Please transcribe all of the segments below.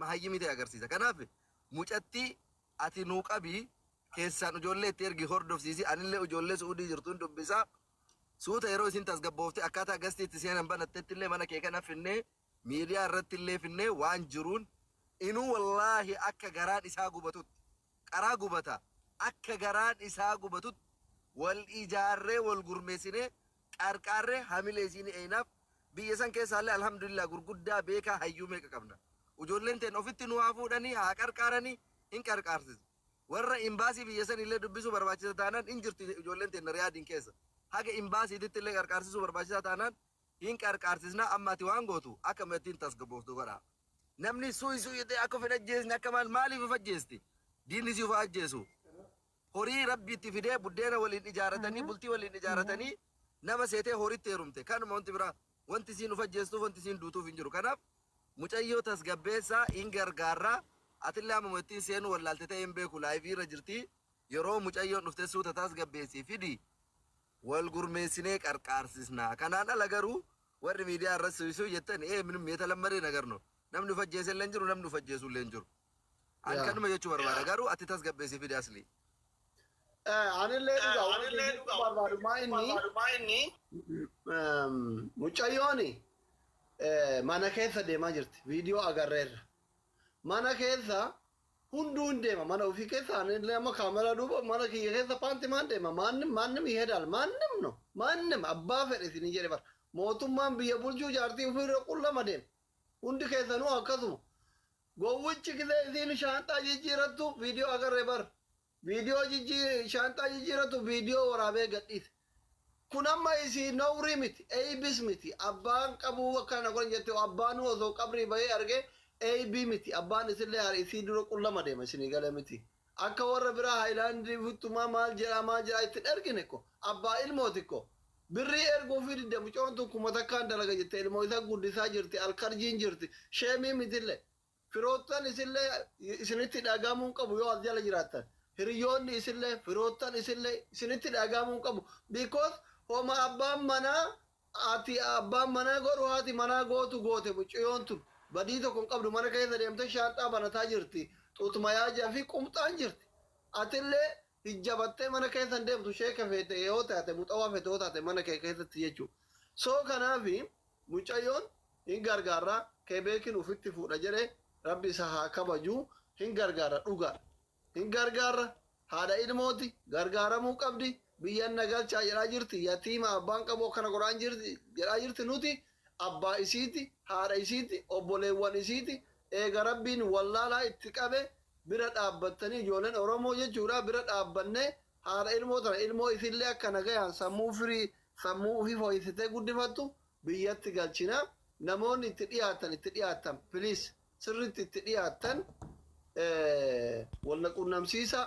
Mahayyimii ta'e agarsiisa. Kanaaf mucattii ati nuu qabii, keessaan ijoollee itti ergi, hordofsiisi. Anillee ijoollee Su'uudii jirtuun dubbisaa. Suuta yeroo isin tasgabboofte, akkaataa gastii itti seenan banattetti illee mana kee kana finnee, miidiyaa irratti illee finnee, waan jiruun inuu wallaahi akka garaan isaa gubatutti, qaraa gubata, akka garaan isaa gubatutti wal ijaarree, wal gurmeessinee, qarqaarree, hamilee isiin eeynaaf. Biyya san keessaallee alhamdulillah gurguddaa beekaa hayyuu meeqa qabna. Ijoolleen teen ofitti nu haa fuudhanii, haa qarqaaranii, hin qarqaarsisu. Warra imbaasii biyya san illee dubbisuu barbaachisa taanaan, hin jirti ijoolleen teen Riyaadiin keessa. Haga imbaasiititti illee qarqaarsisuu barbaachisaa taanaan hin qarqaarsisna. Amma ati waan gootu akka mattiin tasgabbooftu godha. Namni suuyi suuyi ta'e akka of hin ajjeesne, akka maal maaliif of ajjeesti? Diinni si of ajjeesu. Horii Rabbi itti fidee buddeena waliin ijaaratanii, bultii waliin ijaaratanii, nama seetee horitti heerumte. Kanuma, wanti biraa wanti isiin of ajjeestuuf, wanti isiin duutuuf hin jiru. Kanaaf mucayyoo tasgabbeessaa, hin gargaarraa. Atillee amma ittiin seenuu wallaalte ta'e hin beeku, live irra jirti. Yeroo mucayyoon dhufte suuta tasgabbeessii fidi, wal gurmeessinee qarqaarsisna. Kanaan ala garuu warri miidiyaa irratti suysuu jettan ee ምንም የተለመደ ነገር ነው. Namni of ajjeese illee hin jiru, namni of ajjeesu illee hin jiru. An kanuma jechuu barbaada. Garuu ati tasgabbeessii fidi, asli. Anillee dhugaa wanti jechuu barbaadu maa inni mucayyooni mana keessa deemaa jirti. Viidiyoo agarreerra. Mana keessa hunduu hin deema. Mana ofii keessa anillee amma kaameraa duuba mana kiyya keessa paanti maan deema? ማንም ማንም ይሄዳል. ማንም ነው ማንም abbaa fedhe isinii jedhe bara. Mootummaan biyya bulchuu jaartii ofiirra qullama deema. Hundi keessanuu akkasuma. Gowwichi gisee isiin shaanxaa jijjiirattu viidiyoo agarree bara. Viidiyoo shaanxaa jijjiirattu viidiyoo waraabee gadhiise. Kun amma isii nowrii miti, eebis miti. Abbaan qabuu akkana godhan jette, abbaan osoo qabrii bahee argee eebii miti. Abbaan isillee isii dura qullama deema, isinii galee miti. Akka warra biraa haayilaandii futtumaa maal jedhaa maal jedhaa ittiin ergine ko. Abbaa ilmooti ko. Birrii erguu fi didde. Mucoon tun 1000n dalaga jette, ilmoo isa guddisaa jirti, alkarjiin jirti. Sheemii mitillee. Firoottan isillee isinitti dhagahamuu qabu yoo as jala jiraattan. Hiriyoonni isillee, firoottan isillee isinitti dhagahamuu qabu. Because homa abbaan manaa, ati abbaan manaa godhu, haati manaa gootu goote mucayyoon tun. Badii tokko hin qabdu. Mana keessa deemtee shaanxaa banataa jirti. Xuutmayaajaa fi qumxaan jirti. Atillee hijjabattee mana keessa hin deemtu, sheeka feete yoo taate, muxawaa feete yoo taate, mana kee keessatti jechuudha. So kanaafi mucayyoon hin gargaarraa, keebeekin ufitti fuudha jedhee, Rabbi isa haa kabaju, hin gargaarra, dhugaa hin gargaarra. Haadha ilmooti, gargaaramuu qabdi. Biyyan na galchaa jedhaa jirti. Yatiima abbaan qabu akkana godhaan jirti jedhaa jirti. Nuti abbaa isiiti, haadha isiiti, obboleewwan isiiti. Eega Rabbiin wallaalaa itti qabe, bira dhaabbattanii, ijoolleen Oromoo jechuudha, bira dhaabbannee haadha ilmoo tana, ilmoo isillee akka nagayaan sammuu firii sammuu ofii fooyyessitee guddifattu biyyatti galchina. Namoonni itti dhiyaatan, itti dhiyaatan, please, sirriitti itti dhiyaatan, wal na qunnamsiisa.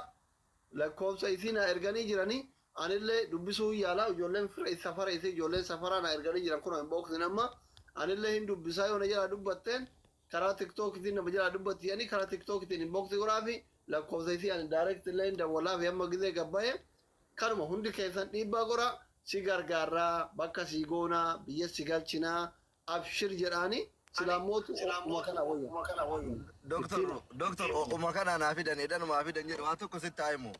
Lakkoofsa isii na erganii jiranii, anillee dubbisuu yaalaa. Ijoolleen fira safara isii, ijoolleen safaraa na erganii jiran kun inboxin. Amma anillee hin dubbisaa. Yoo na jalaa dubbatteen karaa TikTokitiin nama jalaa dubbatti jedhanii, karaa TikTokitiin inboxii godhaa fi lakkoofsa isii ani direct illee hin dawwalaa fi amma gizee gabbaye kanuma hundi keessan dhiibbaa godhaa, si gargaarraa, bakka si goonaa, biyya si galchinaa, abshir jedhaanii. Silaammootu uma kana wayya. Doktor, doktor, uma kana naa fidan, edanumaa fidan jedhe. Waa tokko sitti haa himu.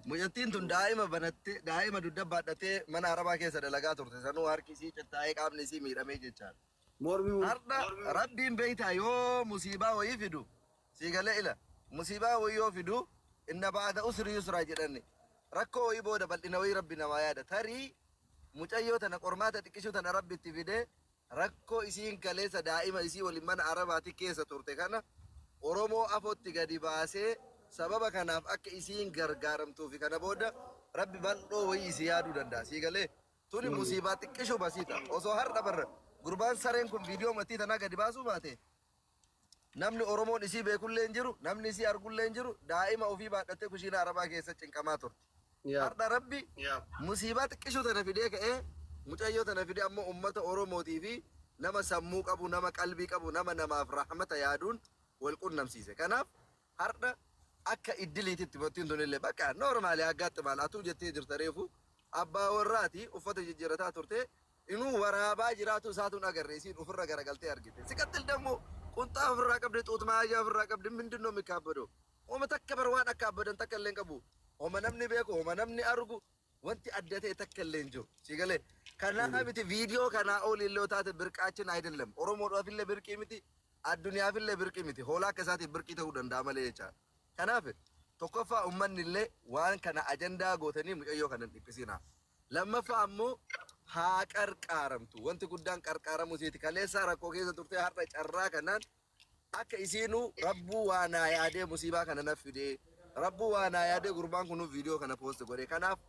Mucattiin tun daa'ima banattee, daa'ima dugda baadhatee mana Arabaa keessa dalagaa turte. Sanuu harki isii cattaa'ee, qaamni isii miidhamee jechaadha. Mormi. Har'a Rabbiin beektaa yoo musiibaa wayii fidu, sii galee ila, musiibaa wayii yoo fidu, إن بعد العسر يسرا jedhani, rakkoo wayii booda bal'ina wayii Rabbi namaa yaada. Tarii mucayyoo tana qormaata xiqqishuu tana Rabbi itti fidee, rakkoo isiin kaleessa daa'ima isii waliin mana Arabaati keessa turte kana Oromoo afotti gadi baasee, sababa kanaaf akka isiin gargaaramtuufi kana booda Rabbi bal'oo wayii isii yaaduu danda'a. Sii galee, tuni musiibaa xiqqishuu basiita. Osoo har'a barra gurbaan sareen kun viidiyoo matii tanaa gadi baasuu baate, namni Oromoon isii beekullee hin jiru, namni isii argullee hin jiru. Daa'ima ofii baadhattee kushiina Arabaa keessa cinqamaa turte. Har'a Rabbi musiibaa xiqqishuu tana fidee ka'ee, mucayyoo tana fidee, ammoo ummata Oromootii fi nama sammuu qabu, nama qalbii qabu, nama namaaf rahmata yaaduun wal qunnamsiise. Kanaaf har'a akka iddiliititti mottiin tunillee bakka normal aggaatti maal atuu jettee jirta. Reefu abbaa warraati uffata jijjiirataa turte, inuu waraabaa jiraatu isaatuun agarre, isiin ofirra garagaltee argite. ሲቀጥል ደግሞ Qunxaa ofirraa qabdi, xuut maayyaa ofirraa qabdi. ምንድን ነው የሚካበደው? Homa takka bar waan akka abbadan takka illee hin qabu. Homa namni beeku, homa namni argu, wanti adda ta'e takka illee hin jiru. Si galee kanaa miti viidiyoo kanaa oli illee taate birqaachin አይደለም. Oromoodhaaf illee birqii miti, addunyaaf illee birqii miti. Hoolaa akka isaatiif birqii ta'uu danda'a malee jechaadha. Kanaaf tokkoffaa uummanni illee waan kana ajandaa gootanii mucayyoo kana hin dhiphisinaa. Lammaffaa ammoo haa qarqaaramtu. Wanti guddaan qarqaaramuu isiiti. Kaleessaa rakkoo keessa turte har'a carraa kanaan akka isiinuu rabbuu waa naa yaadee musiibaa kana na fidee, rabbuu waa naa yaadee gurbaan kunuu viidiyoo kana post godhe. Kanaaf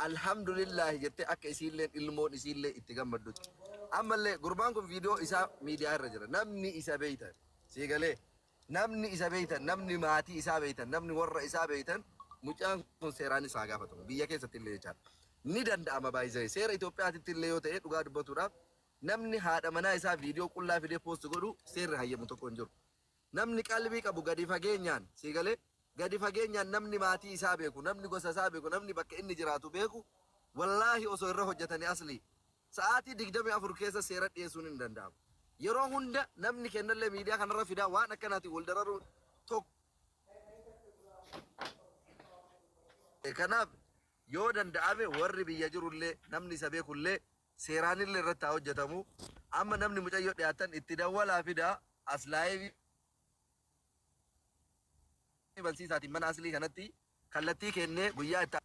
alhamdulillahi jettee akka isiilleen ilmoon isiillee itti gammaddutti. Ammallee gurbaan kun viidiyoo isaa miidiyaa irra jira. Namni isa beeytan sii galee, namni isa beeytan, namni maatii isaa beeytan, namni warra isaa beeytan, mucaan kun seeraan isaa gaafatamu biyya keessatti illee jechaadha. Ni danda'ama baay'isee seera Itoophiyaatitti illee yoo ta'e, dhugaa dubbatuudhaaf namni haadha manaa isaa viidiyoo qullaa fidee post godhu seerri hayyamu tokko hin jiru. Namni qalbii qabu gadi fageenyaan sii galee, gadi fageenyaan namni maatii isaa beeku, namni gosa isaa beeku, namni bakka inni jiraatu beeku, wallaahi osoo irra hojjetanii asli sa'aatii 24 keessa seera dhiyeessuun hin danda'amu. Yeroo hunda namni kennallee miidiyaa kanarra fidaa waan akkanaatiin wal dararuun tokko. Kanaaf yoo danda'ame warri biyya jirullee namni isa beekullee seeraanillee irratti haa hojjetamu. Amma namni mucayyoo dhiyaatan itti dawwalaa fidaa as live bansiisaatiin mana aslii kanatti kallattii kennee guyyaa itti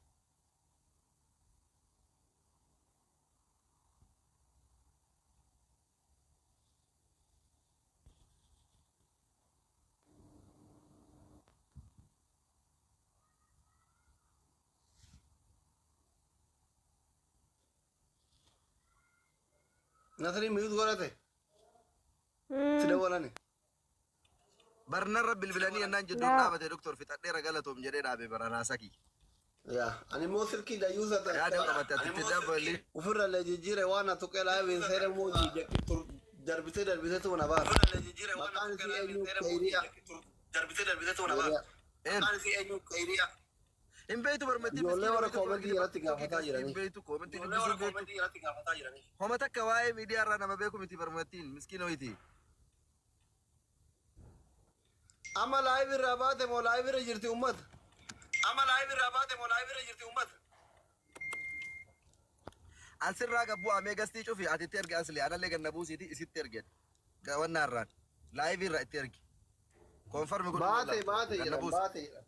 Nasri mute godhate. Si dawwalani. Barnarra bilbilanii ennaan jedhuun dhaabate doktor fixadheera galatoom jedhee dhaabe baranaa sakii. Yaa ani immoo silkii dayyuusa ta'e. Yaada qabatte ati itti dabali. Ofirra illee jijjiire waan na tuqee live seera immoo darbitee darbitee tuma na baasa. Maqaan isii eenyu Keeriyaa. Darbitee darbitee tuma na baasa. Een. Hin beeytu barmattii. Ijoollee warra koomentii jalatti gaafataa jiranii. Hin beeytu, koomentii dubbisuu beektu. Homa takka waa'ee miidiyaa irraa nama beeku miti barmattiin miskiina wayitii. Amma live irraa baate moo live irra jirti uummata? Amma live irraa baate moo live irra jirti uummata? An sirraa gabbuu amee gastii cufi ati itti erge asli anallee ganna buusiiti isitti erge. Gawannaa irraan live irra itti ergi. Confirm godhu. Baate baate Ganna jedhan buusi. Baate jedhan.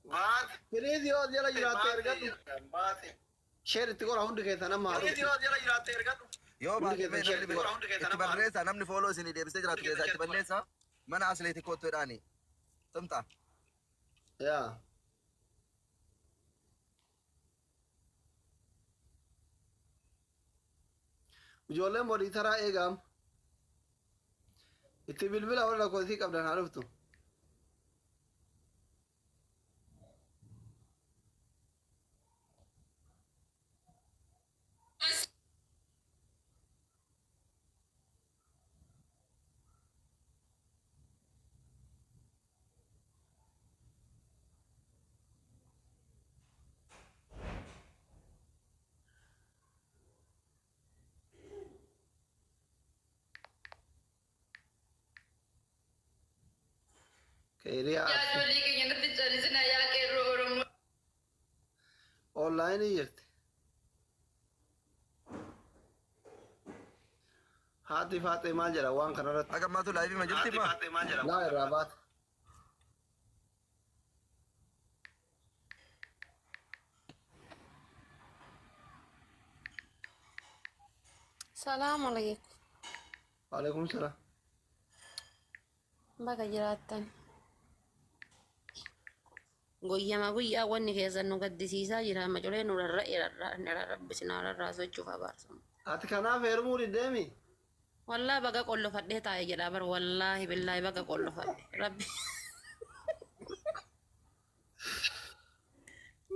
Please yoo as jala jiraatte ergadhu. Share itti godha hundi keessan amma haa dhufu. Yoo Hundi baate keessan share namni itti godha. itti barreessa, namni follow isinii deebisee jiraatu keessaa itti balleessa mana asleeti kottu jedhaani. Tumta. Yaa. Ijoolleen moderator eegaam. Itti bilbila warra lakkoofsii qabdan haa dhuftu. Keeriyaa. Yaa ijoollee keenya natti callisina yaa qeerroo Oromoo. Online jirti. Haati faaxee maal jedha waan kanarratti? Akka ammaatu live ma jirti ma? Laa irraa baate. Salaamu alaikum. Waalaikum salaam. Baga jiraattan. Guyyama guyyaa wanni keessan nu gaddisiisaa jira. Amma colee nu rarra'e rarrabbisina rarraasochuuf abaarsamu. Ati kanaaf heerumuu diddeemi? Wallaahi baga qollofadhee taa'e jedha bar, wallaahi billaahi baga qollofadhe. Rabbi.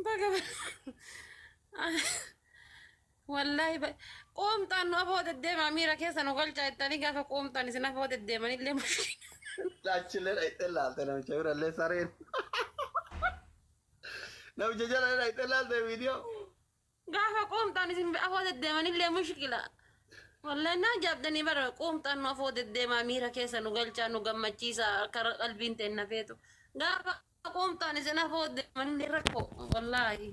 Baga wallaahi qoomxaan nu afoo deddeemaa miira keessa nu galchaa jettanii gaafa qoomxaan isin afoo deddeemanillee mushkila. Achillee dhayxee laalte namicha birallee sareen. Namicha jala dhayxee laalte viidiyoo. Gaafa qoomxaan isin afoo deddeemanillee mushkila. Wallahi naa jaabdanii bara qoomxaan nu afoo deddeemaa miira keessa nu galchaa nu gammachiisa akka qalbiin ta'e na feetu. Gaafa qoomxaan isin afoo deemanillee rakkoo wallahi.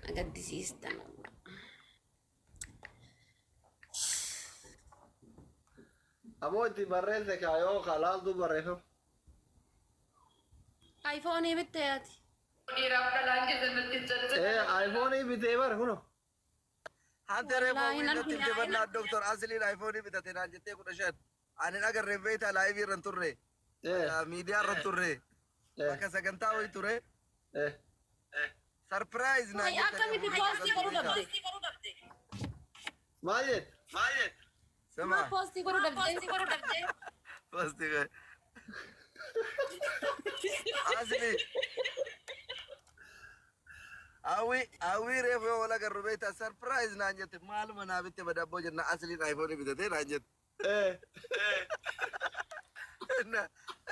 Na gaddisiistan. Aboo itti barreesse kaa yoo kaa laaltuu barreeffama. Ayfoonii bittee ati. Dhiiraaf dhalaan keessa natti callisina. Ee iPhone bitee bara kuno. Hante reefa Wallaahi wii nan natti himte bannaan Doktor Asliin iPhone bitate naan jettee 15. Ani hin agarre beektaa live irra hin turre. Miidiyaa irra hin turre. Bakka sagantaa wayii ture. Surprise naan Ay, jette akkamitti reefu poostii godhuu dhabde? Maal jette? Sama. Maa poostii godhuu dhabde? Poostii godhe. Asli. Hawwii hawwii reefu yoo wal agarru beektaa surprise naan jette maaluma naa bitte badabboo jenna Asliin iPhone bitate naan jette.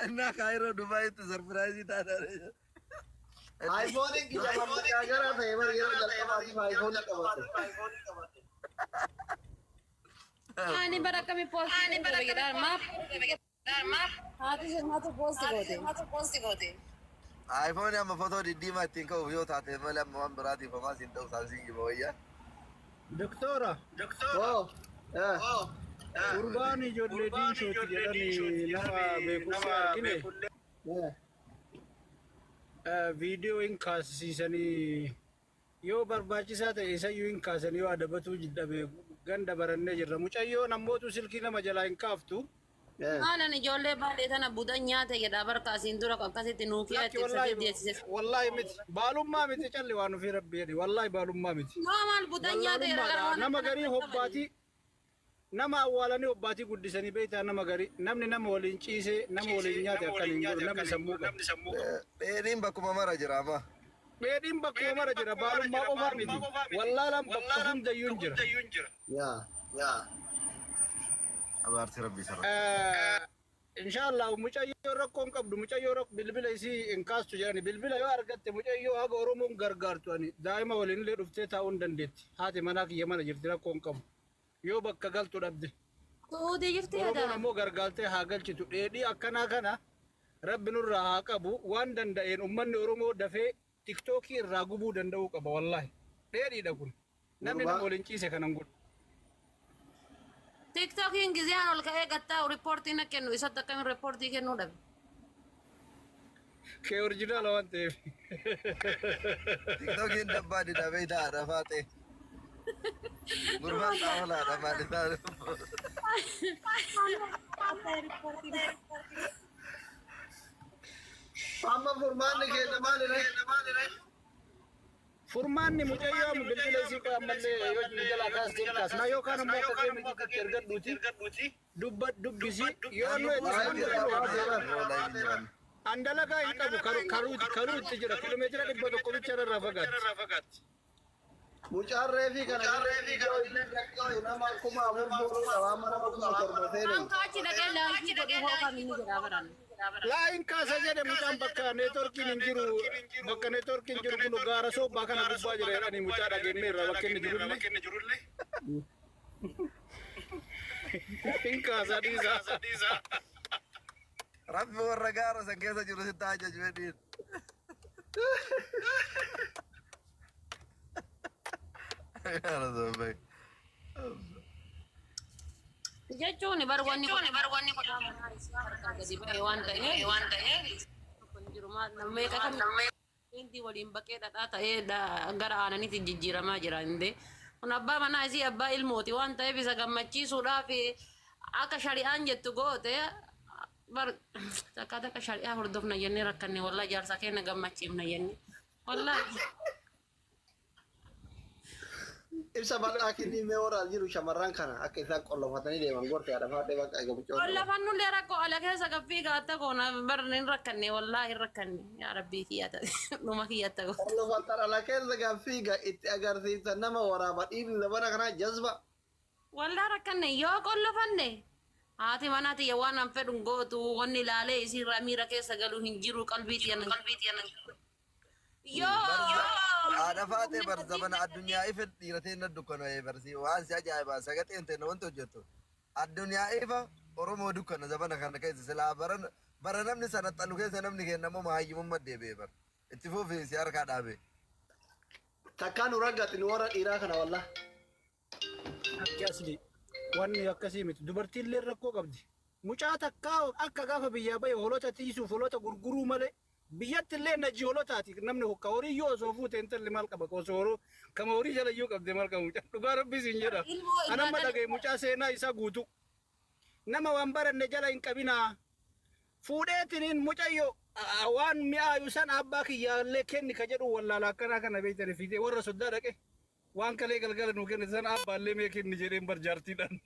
Innaa Kaayiroo Dubaayitti surprise taata. iPhone kiyya garaa ta'e bara yeroo jalqabaatiif iPhone qabate. Ani bara akkamii poostii godhuu dhabde? Maaf haati sirnaatu poostii goote. iPhone amma footoo diddiimaa ittiin ka'uuf yoo taate malee amma waan biraatiif homaa siin ta'u Samsung wayyaa. Doktora, Oh. gurbaan ijoollee diishooti jedhanii nama beekullee argine viidiyoo hin kaasisiisanii yoo barbaachisaa ta'e isayyuu hin kaasan yoo adabatuu jidhabe ganda barannee jirra. Mucayyoon ammootu silkii nama jalaa hin kaaftu. Maalan ijoollee baalee tana budan nyaate jedha barka asiin dura akkasitti nuukiyaa Lakki itti wallaahi ibsatee deessise. Wallaahi miti. Baalummaa miti calli waan ofii rabbi jedhi. Wallaahi baalummaa miti. Noo maal budan nyaate jedha gara Wallaalummaadha. waan Nama akkana garii hobbaatii nama awwaalanii hobbaatii guddisanii beektaa nama garii namni nama waliin ciisee nama waliin nyaate akkan hin godhu namni sammuu qabu. Dheedhiin bakkuma mara jira amma. Dheedhiin bakkuma mara jira baalummaa qofaa miti. Wallaalaan bakka hundayyuu hin jira. Yaa. Abaarsi rabbii sarara. Inshaallah mucayyoo rakkoo hin qabdu mucayyoo bilbila isii hin kaastu jedhani bilbila yoo argatte mucayyoo haga Oromoon gargaartu ani daa'ima waliin illee dhuftee taa'uu hin dandeetti. Haati manaa kiyya mana jirti rakkoo hin qabu. Yoo bakka galtu dhabde. Suudii jirti Oromoon yaada. ammoo gargaaltee haa galchitu. Dheedhii akkanaa kana rabbi nurraa haa qabu waan danda'een ummanni Oromoo dafee tiktookii irraa gubuu danda'uu qaba wallaahi. Dheedhiidha kun. Namni nama waliin ciise kanan godhu. Tiktookiin gizeen ol ka'ee gattaa'u riippoortii na kennu isatti akkamiin riippoortii kennuu dhabe. Kee orjinaala waan ta'eef. Tiktookiin dabbaa dida beektaa rafaa ta'e. Gurbaan xaawulaadha maal isaa. Amma furmaanni keenya maali ree? Furmaanni mucayyoo amma bilbila isii qoy ammallee yoo nu jalaa kaastee kaasnaa yookaan ammoo akka kee mijitti ergadhuuti dubba dubbisi yoo nu itti Andalagaa hin qabu karuu itti jira kiiloomeetira 100 bicha irraa fagaatti. Mucaan reefii kana nama 4000 fuudhuu qaba amma nama 7000 seenan. Anka achi dhaqee laayikii godhu hoo kam inni jedhaa baran. Laayin kaasa jedhe mucaan bakka neetworkiin hin jiru bakka neetworkiin jiru kun gaara soobbaa kana gubbaa jira jedhanii mucaa dhageenye irraa bakka inni jirullee. Hin kaasa dhiisaa. Rabbi warra gaara san keessa jiru sitti haa jaju jedhiin. Gaara san beek. Jechuun bar wanni kun gadi ba'e waan ta'eef jiru maal meeqa kan hindi waliin baqee dhadhaa ta'ee gara aananiitti jijjiiramaa jira hinde. Kun abbaa manaa isii abbaa ilmooti waan ta'eef isa gammachiisuudhaaf akka shari'aan jettu goote bar takka takka shari'aa hordofna jennee rakkanne wallahi jaarsa keenya gammachiifna jennee wallahi. Ibsa bal'aa kennii mee warra as jiru shamarran kana akka isaan qollofatanii deeman gorte haadha faadhee bakka eegamu coota. Qollafannullee rakkoo ala keessa gaffii gaatta goona bar hin rakkanne wallahi hin rakkanne yaa rabbii kiyyaata dhuma kiyyatta goota. Qollofattan ala keessa gaaffii itti agarsiiftan nama waraaba dhiirri zabana kanaa jazba. Wallah rakkanne yoo qollofanne haati manaa tiyya waan an fedhu hin gootu wanni ilaalee isiirraa miira keessa galuu hin jiru qalbii tiyya. Yoo Haadha faatee bar zabana addunyaa ifa dhiiratee na dukkana barsi waan si ajaa'ibaa sagaxeen ta'e wanti hojjettu. Addunyaa ifa Oromoo dukkana zabana kana keessa silaa bara bara namni sana xalu keessa namni kennamu maayyimummaa deebi'ee bar. Itti fufi si harkaa dhaabe. Takkaa nu raggaxi nu warra dhiiraa kana wallah. Akki asli wanni akkasii miti dubartiillee rakkoo qabdi. Mucaa takkaa akka gaafa biyyaa bahe hoolota tiisuuf hoolota gurguruu malee biyyatti illee najji hoolotaati namni hokka horii yoo osoo fuute intalli maal qaba osoo horoo kama horii jala iyyuu qabde maal qaba mucaa dhugaa rabbii siin jedha. Ilmoo irraa Anamma dhala- dhagaye mucaa seenaa isaa guutu. Nama waan baranne jala hin qabinaa. Fuudheetiniin mucayyo waan mi'aayu san abbaa kiyyaallee kenni ka jedhu wallaala akkanaa kana beektani fiidee warra soddaa dhaqe waan kalee galgala nuu kenne san abbaallee mee kenni jedheen bar jaartiidhaan.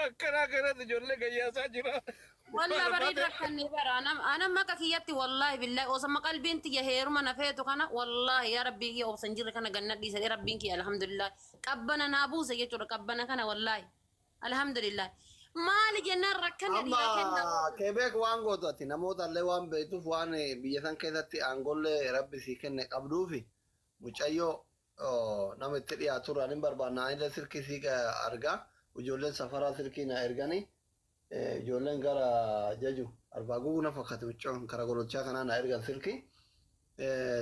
Akkanaa kanatti ijoollee gayyaasaa jira. Walla bareeda rakkanne bara anam maka kiyyatti wallahi billahi osoma qalbiin tiyya heeruma na feetu kana wallahi yaa rabbii kiyya obsan jirre kana ganna dhiise rabbiin kiyya alhamdulillah qabbana naa buuse jechuudha qabbana kana wallahi alhamdulillah maali jennaan rakkanne dhiira kenna. Amma Kebeek waan gootu ati namoota illee waan beektuuf waan biyya san keessatti aangollee rabbi sii kenne qabduufi mucayyoo nama itti dhiyaatu irraa hin barbaanna. Anillee silkii sii argaa ijoolleen safaraa silkii na erganii ijoolleen gara jaju arbaa gugu na fakkaate mucaan kara gololchaa kanaa na ergan silkii.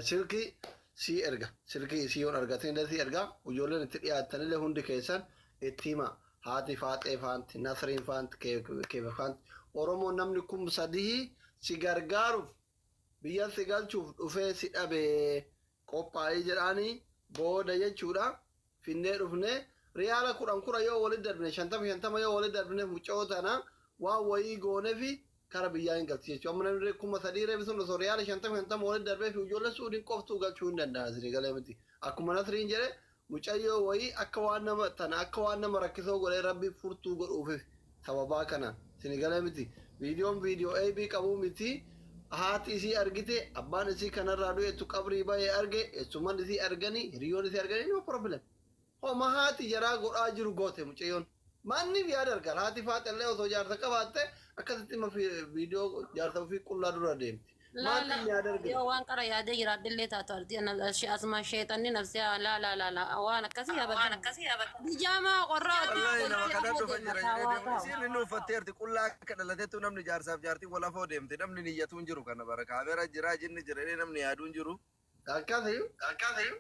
Silkii sii erga silkii isii yoon argatin illee sii erga ijoolleen itti dhiyaatanillee hundi keessan itti hima haati faaxee faanti nasriin faanti keebe faanti Oromoon namni kun sadii si gargaaruuf biyya si galchuuf dhufee si dhabe qophaa'ee jedhaanii booda jechuudha finnee dhufnee riyaala 10 10 yoo walitti darbine 50 50 yoo walitti darbine mucoo tana waan wayii goonee fi kara biyyaa hin galchi jechuudha. Amma namni 3000 reebi sun osoo riyaala 50 50 walitti darbee fi ijoollee suudiin qoftuu galchuu hin danda'a isin galee miti. Akkuma Nasriin jedhe mucayyoo wayii akka waan nama tana akka waan nama rakkisoo godhee rabbi furtuu godhuufif sababaa kana isin galee miti. Viidiyoon viidiyoo AB qabuu miti. Haati isii argite abbaan isii kanarraa du'etu qabrii bahee arge eessummaan isii arganii hiriyoon isii arganii no problem. Homa haati jaraa godhaa jiru goote mucayyoon. Manni yaada argan haati faaxellee osoo jaarsa qabaatte akkasitti ma viidiyoo jaarsa ofii qullaa dura deemti. Maaliif yaada argina? Yoo waan qara yaadee jiraadhillee taatu arti asuma sheexanni nafsee laa laa laa laa waan akkasii yaabatan. Bijaamaa qorraa Wallaahi nama kana dhufa jira jedhee deemu. Isiin inni uffatteerti qullaa akka dhalateettu namni jaarsaaf jaartii wal afoo deemte namni niyyatu hin jiru kana bara kaamera jira jinni jira jedhee namni yaaduu hin jiru. Akkasii. Akkasii.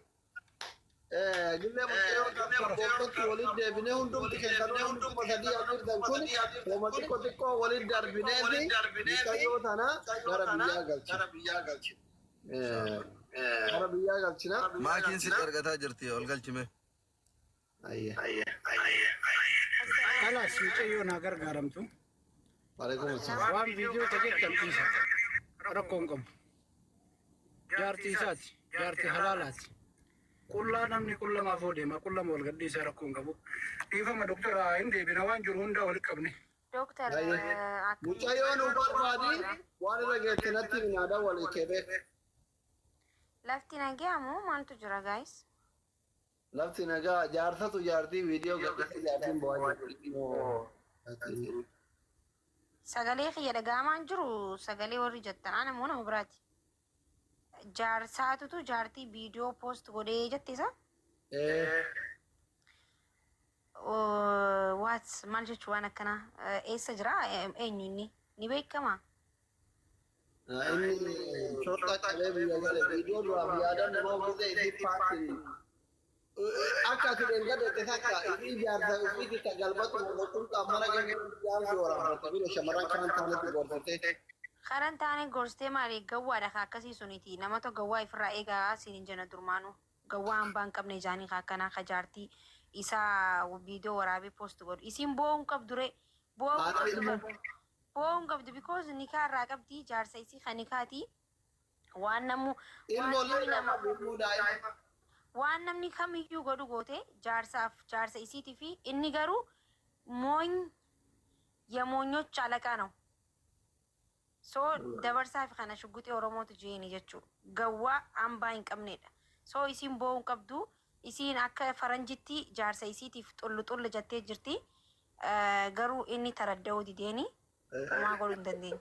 Gillee mucayyoo tokkotti walitti deebinee hundumti keessanuu namni 3000 argitan kun homa xiqqoo xiqqoo walitti darbinee fi mucayyoo tana gara biyyaa galchina. Gara biyyaa galchina. Maakiin si argataa jirti ol galchime. Ayyee. Kalaas mucayyoo naa gargaaramtu. Waalaikum assalam. Waan viidiyoo ka jettan dhiisa. Rakkoo hin qabu. Jaartii isaati. Jaartii halaalaati. Qullaa namni qullamaaf oo deema qullama wal gadhiisaa rakkoo hin qabu. Dhiifama doktora hin deebina waan jiru hundaa walitti qabne. Dooktar Ayyee. Mucayyoo nu barbaadi waan irra geesse natti minaadaa walii Kebeek. Lafti nagayamu maaltu jira guys? Lafti nagaa jaarsatu jaartii viidiyoo gadhiisee jaartiin bo'aa jirti. Sagalee kiyya dhaga'amaan jiru sagalee warri jettan ana immoo nama biraati. Jaarsaatutu jaartii viidiyoo post godhee jette isa? What maal jechuu waan akkanaa eessa jira eenyu inni ni beekama? Inni shorxa qabee biyya gale viidiyoo duraaf yaadan nama gisee isii paartiin akka ati dheengadette takka isii jaarsa ofiitti tagalbatu qulqulqaa mana keessa jaarsi waraabbatte bila shamarran kanan taanetti gorsite. Karan taane gorsitee maali gawwaadha ka akkasii suniti namatu gawwaa ifirraa eegaa siin hin jenna durmaanuu gawwaa hambaa hin qabne jaanii ka akkanaa ka jaartii isaa viidiyoo waraabee post godhu isiin boo'uu hin qabdu ree boo'uu hin Haadha qabdu ilmoo. bar boo'uu hin qabdu because nikaa irraa qabdi jaarsa isii ka nikaati waan namu waan Ilmoollee namni irraa nama qabdu ilmoo daa'ima. waan namni kamiyyuu godhu goote jaarsaaf jaarsa isiitii fi inni garuu ሞኝ የሞኞች አለቃ ነው። So dabarsaa fi kana shugguxii Oromootu jeeni jechuudha. Gawwaa hambaa hin qabnedha. So isiin boo'uu hin qabdu. Isiin akka faranjitti jaarsa isiitiif xullu xullu jettee jirti. Garuu inni taradda'uu dideeni homaa godhuu hin dandeenyu.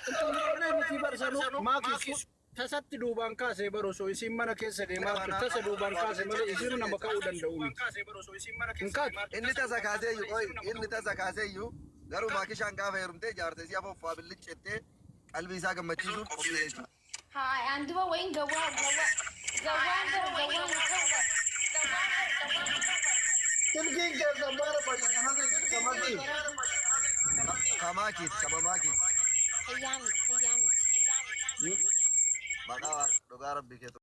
Qulqullee miti. Maakii barsanuu maakii tasatti duubaan kaasee bar osoo isiin mana keessa deemaa jirtu tasa duubaan kaase malee isiin nama ka'uu danda'u miti. Hin kaatu. Inni tasa kaaseeyyuu qoy, inni tasa kaaseeyyuu garuu maakishaan gaafa heerumtee jaarsa isii afooffaa billiccettee qalbii isaa gammachiisuuf qophii jechuudha. Haa, aan duba wayin gawwaa gawwaa gawwaan bar gawwaan gawwaan. Silkiin keessan bara bakka kanatti kamakii. Kamaakiit kamamaakiit. Fayyaa miti, fayyaa miti. Maqaa dhugaa rabbii keetu.